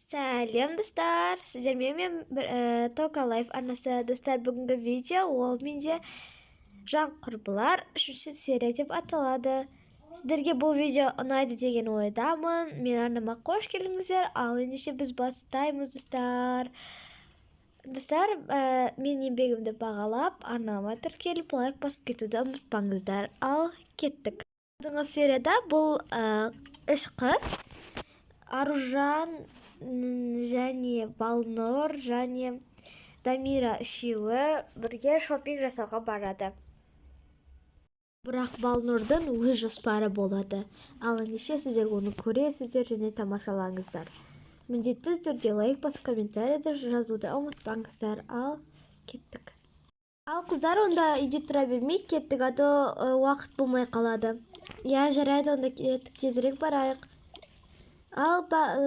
Сәлем, достар! Сіздермен мен Тока Лайф арнасы. Достар, бүгінгі видео ол менде Жан құрбылар 3 серия деп аталады. Сіздерге бұл видео ұнайды деген ойдамын. Мен арнама қош келдіңіздер. Ал ендеше біз бастаймыз, достар. Достар, мен еңбегімді бағалап, арнама тіркеліп, лайк басып кетуді ұмытпаңыздар. Ал кеттік. Алдыңғы серияда бұл үш қыз Аружан және Балнұр және Дамира үшеуі бірге шопинг жасауға барады. Бірақ Балнұрдың өз жоспары болады. Ал ендеше сіздер оны көресіздер және тамашалаңыздар. Міндетті түрде лайк басып, комментарийді жазуды ұмытпаңыздар. Ал кеттік. Ал қыздар, онда үйде тұра бермей кеттік, а то уақыт болмай қалады. Иә, жарайды, онда кеттік, тезірек барайық. Ал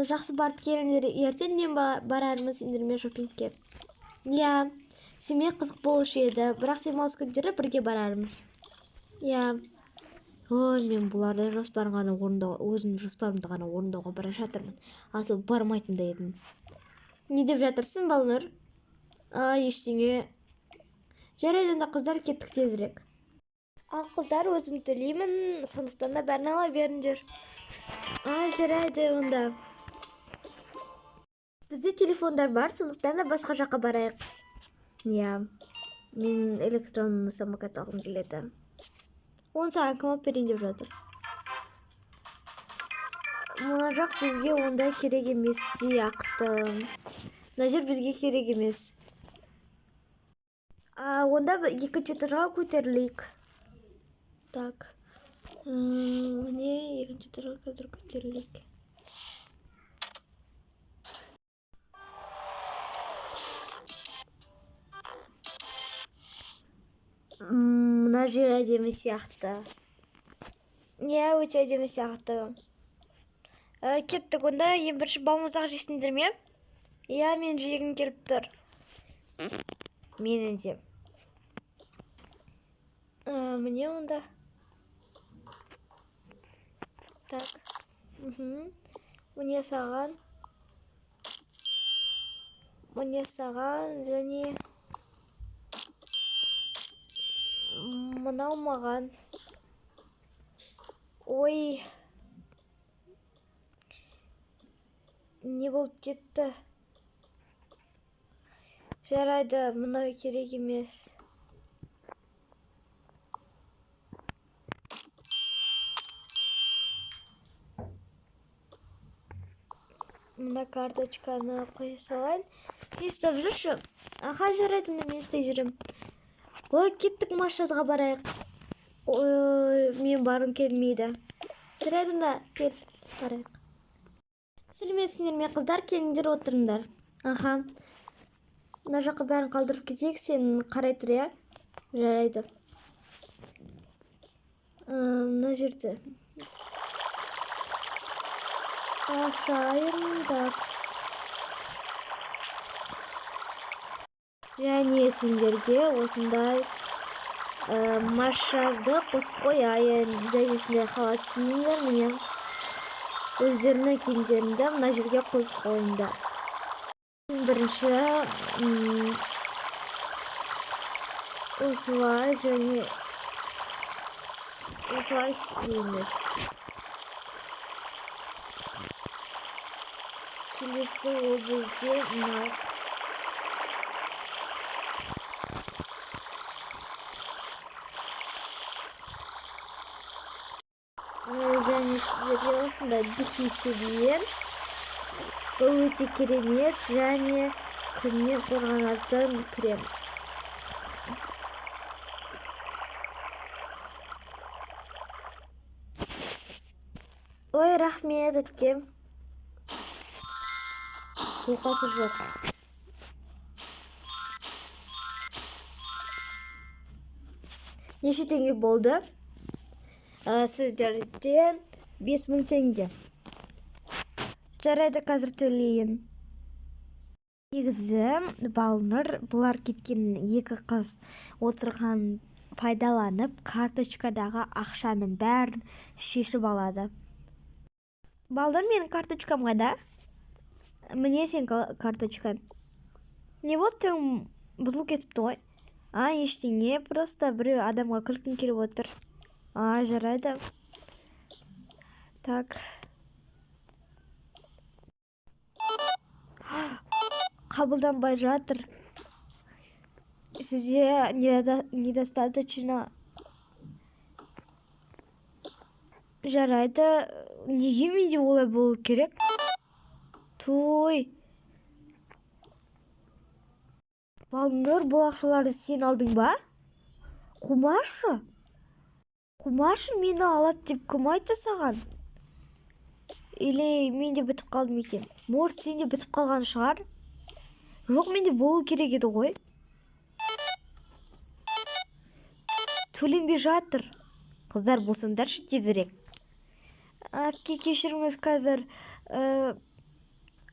жақсы барып келіңдер, ертең мен барармын сендермен шопингке. Иә, сенімен қызық болушы еді, бірақ демалыс күндері бірге барармыз. Иә. Ой, мен бұлардың жоспарын ғана орындау, өзімнің жоспарымды ғана орындауға бара жатырмын. А то бармайтын да едім. Не деп жатырсың, Балнұр? А, ештеңе. Жарайды, онда қыздар, кеттік тезірек. Ал қыздар, өзім төлеймін, сондықтан да бәрін ала беріңдер. А, жарайды онда. Бізде телефондар бар, сондықтан да басқа жаққа барайық. Иә, мен электронный самокат алғым келеді. Оны саған кім алып берейін деп жатыр? Мына жақ бізге ондай керек емес сияқты. Мына жер бізге керек емес. А, онда екінші этажға көтерілейік. Так. Міне екінші этажға қазір көтерілейік. Мына жер әдемі сияқты. Иә, өте әдемі сияқты. Кеттік онда, ең бірінші балмұздақ жейсіңдер ме? Иә, мен жегім келіп тұр. Менің де. Міне онда. Так. Міне саған. Міне саған және мынау маған. Ой. Не болып кетті? Жарайды, мынау керек емес. Мына карточканы қоя салайын. Сен ұстап жүрші. Аха, жарайды, онда мен ұстай жүремін. Ой, кеттік, массажға барайық. Ой, мен барғым келмейді. Жарайды, онда кел, барайық. Сәлеметсіңдер ме, қыздар, келіңдер, отырыңдар. Аха. Мына жаққа бәрін қалдырып кетейік, сен қарай тұр, иә? Жарайды. Мына жерде. Ашайын, так. Және сендерге осындай массажды қосып қояйын. Және сендер халат киіңдер, міне. Өздерінің киімдеріңді мына жерге қойып қойыңдар. Ең бірінші осылай және осылай істейміз. Келесі ол бізде мынау. Және сіздерге осындай духи себейін. Бұл өте керемет және күннен қорғанатын крем. Ой, рахмет, әпкем. Оқасы жоқ. Неше теңге болды? Сіздерден 5000 теңге. Жарайды, қазір төлейін. Негізі Балнұр бұлар кеткен екі қыз отырған пайдаланып, карточкадағы ақшаның бәрін шешіп алады. Балнұр, менің карточкам қайда? Міне сен карточкаң. Не болды, түрің бұзылып кетіпті ғой. А, ештеңе, просто біреу адамға күлкім келіп отыр. А, жарайды. Так. Қабылданбай жатыр. Сізде недостаточно. Жарайды. Неге менде олай болу керек? Той. Балнұр, бұл ақшаларды сен алдың ба? Қумашы. Қумашы, мені алады деп кім айтты саған? Или мен де бітіп қалдым екен? Может, сен де бітіп қалған шығар? Жоқ, менде болу керек еді ғой. Төленбей жатыр. Қыздар, болсаңдаршы тезірек. Әпке, кешіріңіз, қазір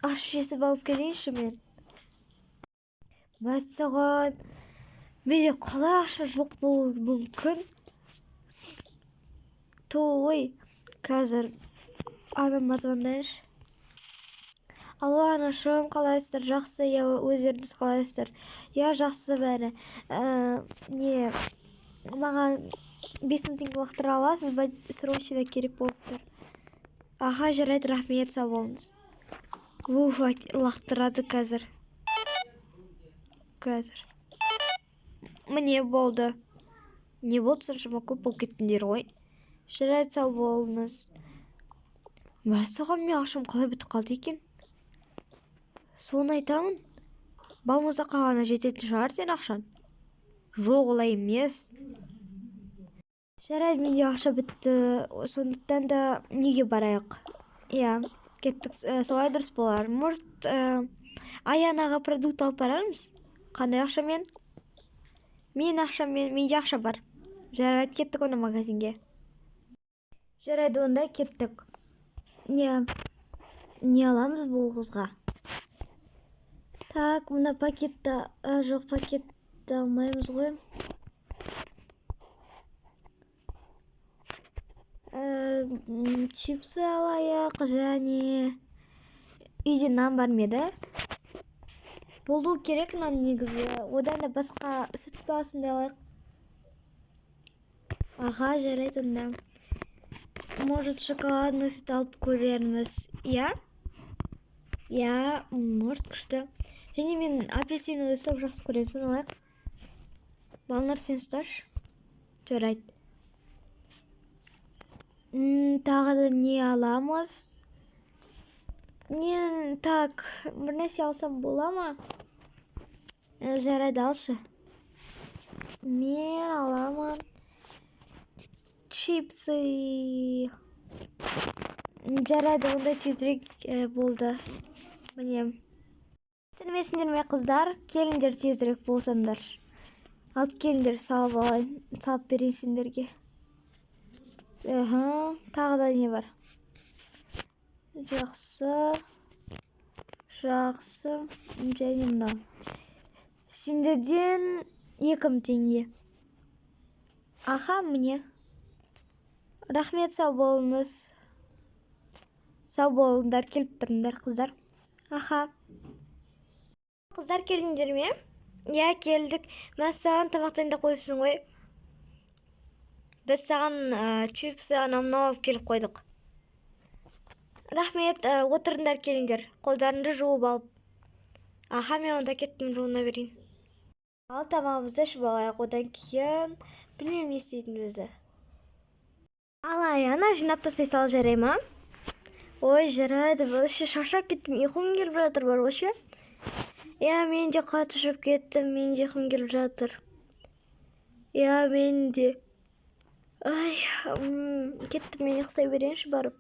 аш жесіп алып келейінші мен. Мәссаған, менде қалай ақша жоқ болуы мүмкін? Той, қазір анама звондайыншы. Алло, анашым, қалайсыздар? Жақсы, иә, өздеріңіз қалайсыздар? Иә, жақсы бәрі. Не, маған 5000 теңге лақтыра аласыз ба? Срочно керек болып тұр. Аха, жарайды, рахмет, сау болыңыз. Уф, лақтырады қазір. Қазір. Міне болды. Не болды, соншама көп болып кеттіңдер ғой. Жарайды, сау болыңыз. Мәссаған, мен ақшам қалай бітіп қалды екен? Соны айтамын. Балмұздаққа ғана жететін шығар сен ақшаң. Жоқ, олай емес. Жарайды, менде ақша бітті. Сондықтан да неге барайық? Иә, кеттік. Солай дұрыс болар. Может, Аянаға продукт алып барармыз? Қандай ақшамен? Мен ақшамен, менде ақша бар. Жарайды, кеттік онда магазинге. Жарайды, онда кеттік. Не аламыз бұл қызға? Так, мына пакетті, жоқ, пакетті алмаймыз ғой. Чипсы алайық, және үйде нан бар ма еді? Болу керек нан негізі. Одан да басқа сүт па сондай алайық. Аха, жарайды онда. Может, шоколадный сүт алып көрерміз. Иә? Иә, может, күшті. Және мен апельсиновый сок жақсы көремін, соны алайық. Балнұр, сен ұсташы. Жарайды. Тағы да не аламыз? Мен, так, бір нәрсе алсам бола ма? Жарайды, алшы. Мен аламын чипсы. Жарайды, онда тезірек болды. Міне. Сәлеметсіңдер ме, қыздар? Келіңдер тезірек болсаңдар. Алып келіңдер, салып алайын, салып берейін сендерге. Аха, тағы да не бар? Жақсы. Жақсы. Және мынау. Сендерден 2000 теңге. Аха, міне. Рахмет, сау болыңыз. Сау болыңдар, келіп тұрыңдар, қыздар. Аха. Қыздар, келдіңдер ме? Иә, келдік. Мәссаған, тамақ дайындап қойыпсың ғой. Біз саған чипсы, анау мынау алып келіп қойдық. Рахмет, отырыңдар, келіңдер. Қолдарыңды жуып алып. Аха, мен онда кеттім, жуына берейін. Ал тамағымызды ішіп алайық, одан кейін білмеймін не істейтінімізді. Ал Аяна, жинап тастай сал, жарай ма? Ой, жарайды, вообще шаршап кеттім, ұйқым келіп жатыр бар ғой ше. Иә, мен де қатты шаршап кеттім, мен де ұйқым келіп жатыр. Иә, мен де. Ай, кеттім, мен ұйықтай берейінші барып.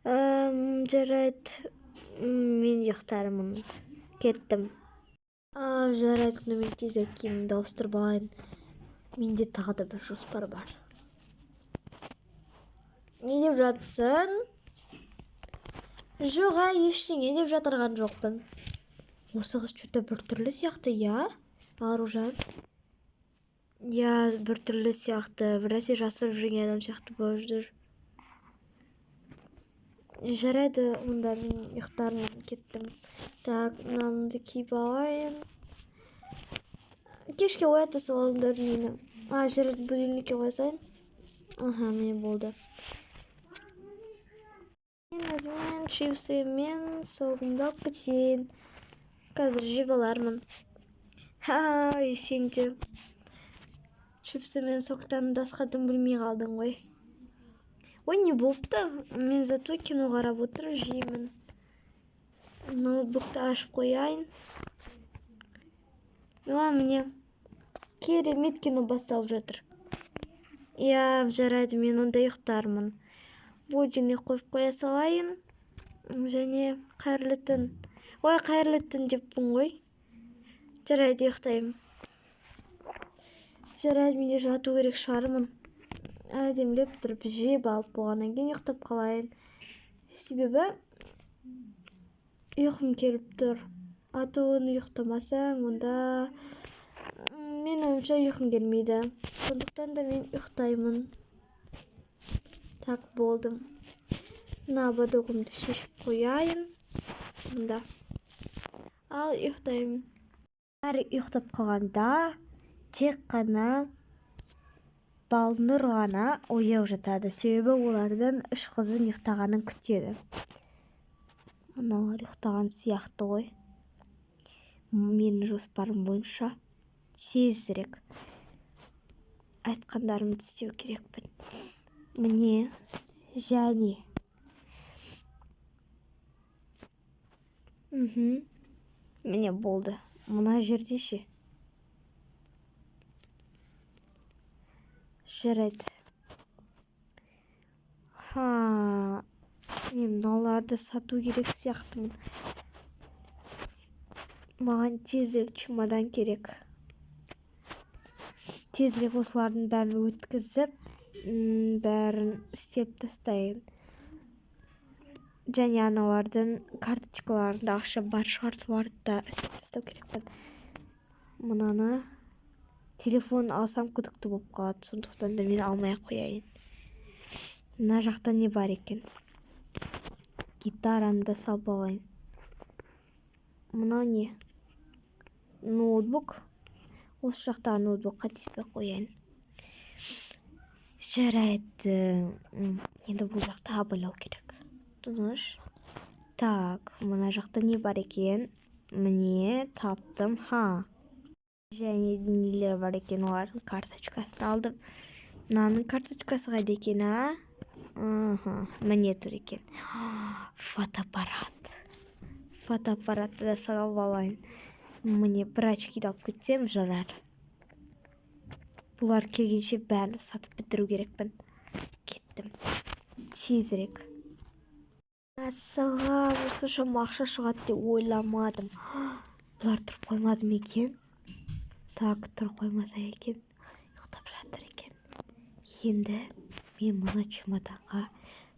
Жарайды, мен ұйықтармын. Кеттім. Жарайды, онда мен тезірек киімімді ауыстырып алайын. Менде тағы да бір жоспар бар. Не деп жатсың? Жоқ, ә, ештеңе деп жатырған жоқпын. Осы қыз что-то біртүрлі сияқты, иә? Аружан. Иә, біртүрлі сияқты, бір нәрсе жасырып жүрген адам сияқты болып жүр. Жарайды, онда мен ұйықтармын, кеттім. Так, мынамды киіп алайын. Кешке оята салыңдар мені. А, жарайды, будильникке қоя салайын. Аха, міне болды. Мен өзімнің чипсы мен согымды алып кетейін. Қазір жеп алармын. Ха, сен де чипсы мен соктан басқа дым білмей қалдың ғой. Ой, не болыпты? Мен зато кино қарап отырып жеймін. Ноутбукты ашып қояйын. О, міне. Керемет кино басталып жатыр. Иә, жарайды, мен онда ұйықтармын. Будильник қойып қоя салайын. Және қайырлы түн. Ой, қайырлы түн деппін ғой. Жарайды, ұйықтаймын. Жарайды, мен де жату керек шығармын. Әдемілеп тұрып жеп алып болғаннан кейін ұйықтап қалайын. Себебі ұйқым келіп тұр. А то оны ұйықтамасаң, онда менің ойымша ұйқым келмейді. Сондықтан да мен ұйықтаймын. Так, болдым. Мына ободогымды шешіп қояйын. Мында. Ал ұйықтаймын. Бәрі ұйықтап қалғанда тек қана Балнұр ғана ояу жатады. Себебі олардың үш қызын ұйықтағанын күтеді. Мыналар ұйықтаған сияқты ғой. Менің жоспарым бойынша тезірек айтқандарымды істеу керекпін. Міне, және. Міне болды. Мына жерде ше. Жарайды. Ха, мен мыналарды сату керек сияқтымын. Маған тезірек чемодан керек. Тезірек осылардың бәрін өткізіп, бәрін істеп тастайын. Және аналардың карточкаларында ақша бар шығар, соларды да істеп тастау керекпін. Мынаны телефон алсам күдікті болып қалады, сондықтан да мен алмай ақ қояйын. Мына жақта не бар екен? Гитараны да салып алайын. Мынау не? Ноутбук. Осы жақтағы ноутбукқа тиіспей қояйын. Жарайды. Енді бұл жақта абайлау керек. Тыныш. Так, мына жақта не бар екен? Міне, таптым. Ха. Және де нелер бар екен, олардың карточкасын алдым. Мынаның карточкасы қайда екен, а? Аха, міне тұр екен. Фотоаппарат. Фотоаппаратты да салып алайын. Міне, бір очкиді алып кетсем жарар. Бұлар келгенше бәрін сатып бітіру керекпін. Кеттім. Тезірек. Мәссаған, осыншама ақша шығады деп ойламадым. Бұлар тұрып қоймады ма екен? Так, тұрып қоймаса екен. Ұйықтап жатыр екен. Енді мен мына чемоданға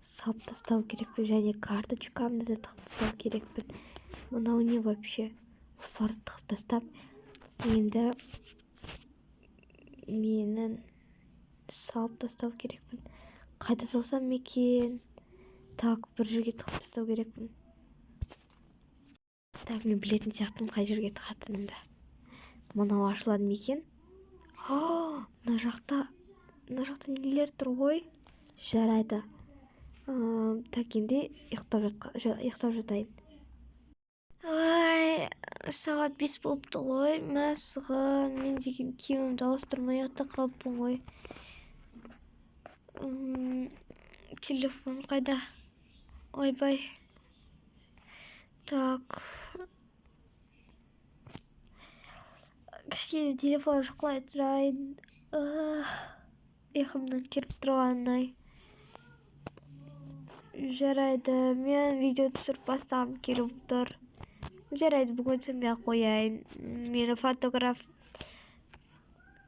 салып тастау керекпін және карточкамды да тығып тастау керекпін. Мынау не вообще? Осыларды тығып тастап, енді менің салып тастау керекпін. Қайда салсам екен? Так, бір жерге тығып тастау керекпін. Так, мен білетін сияқтымын қай жерге тығатынымды. Мынау ашылады ма екен? Мына жақта нелер тұр ғой? Жарайды. Так, енді ұйықтап жатайын. Ай, сағат 5 болыпты ғой. Мәссаған, мен деген киімімді ауыстырмай ұйықтап қалыппын ғой. Телефон қайда? Ойбай. Так. Кішкене телефон шұқылай тұрайын. Ұйқымнан келіп тұрғанын-ай. Жарайды, мен видео түсіріп бастағым келіп тұр. Жарайды, бүгін түсірмей ақ қояйын. Мені фотограф.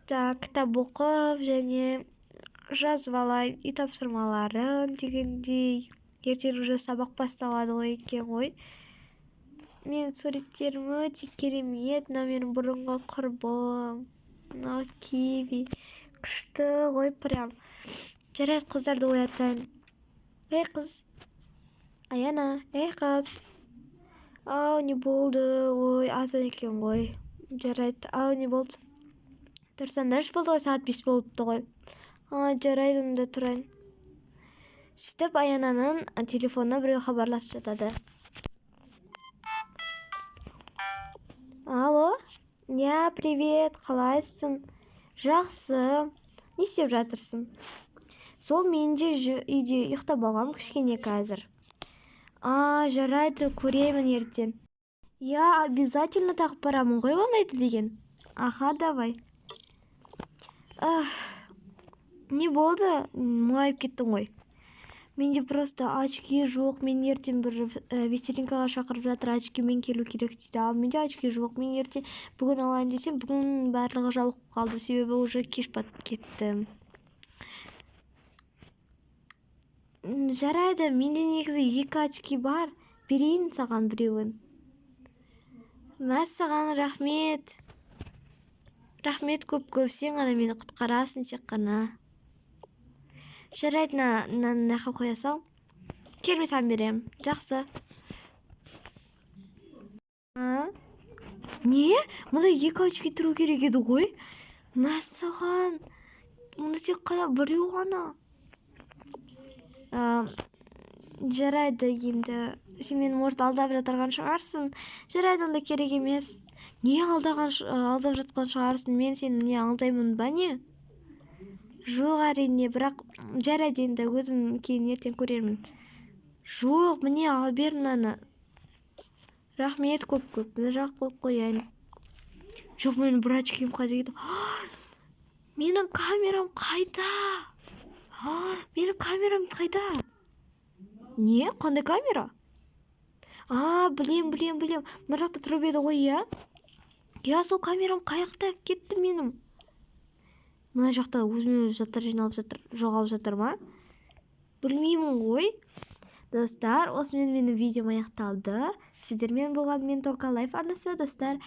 Так, кітап оқып және жазып алайын үй тапсырмаларын дегендей. Ертең уже сабақ басталады ғой екен ғой. Менің суреттерім өте керемет. Мынау менің бұрынғы құрбым. Мынау киви. Күшті ғой прям. Жарайды, қыздарды оятайын. Ей, қыз. Аяна, ей қыз. Ау, не болды? Ой, азан екен ғой. Жарайды, ау, не болды? Тұрсаңдаршы, болды ғой, сағат 5 болыпты ғой. А, жарайды, онда тұрайын. Сөйтіп Аянаның телефонына біреу хабарласып жатады. Алло? Я, привет, қалайсың? Жақсы. Не істеп жатырсың? Сол мен де үйде ұйықтап алғам кішкене қазір. А, жарайды, көремін ертең. Я обязательно тағып барамын ғой ондайды деген. Аха, давай. Ах, не болды? Мұңайып кеттің ғой. Менде просто очки жоқ. Мен ертең бір вечеринкаға шақырып жатыр, очкимен келу керек дейді. Ал менде очки жоқ. Мен ертең бүгін алайын десем, бүгін барлығы жабық қалды. Себебі уже кеш батып кетті. Жарайды, менде негізі 2 очки бар. Берейін саған біреуін. Мәссаған, рахмет. Рахмет көп-көп, сен ғана мені құтқарасың тек қана. Жарайды, мынаны мына қоя сал. Кел, мен саған беремін. Жақсы. А? Не? Мұнда 2 очки тұру керек еді ғой. Мәссаған. Мұнда тек қана біреу ғана. Жарайды, енді сен мені, может, алдап жатырған шығарсың. Жарайды, онда керек емес. Не алдап жатқан шығарсың? Мен сені не алдаймын ба, не? Жоқ, әрине, бірақ жарайды, енді өзім кейін ертең көрермін. Жоқ, міне, ала бер мынаны. Рахмет көп-көп. Мына жаққа қойып қояйын. Жоқ, менің бір очким қайда кетті? Менің камерам қайда? Менің камерам қайда? Не? Қандай камера? А, білем. Мына жақта тұрып еді ғой, иә? Иә, сол камерам қаяқта кетті менің? Мына жақта өзімен өзі заттар жиналып жатыр, жоғалып жатыр ма? Білмеймін ғой. Достар, осымен менің видеом аяқталды. Сіздермен болған мен Тока Лайф арнасы. Достар,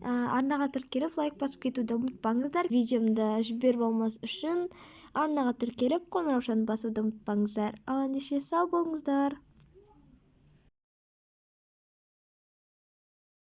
арнаға тіркеліп, лайк басып кетуді ұмытпаңыздар. Видеомды жіберіп алмас үшін арнаға тіркеліп, қоңыраушаны басуды ұмытпаңыздар. Ал ендеше сау болыңыздар.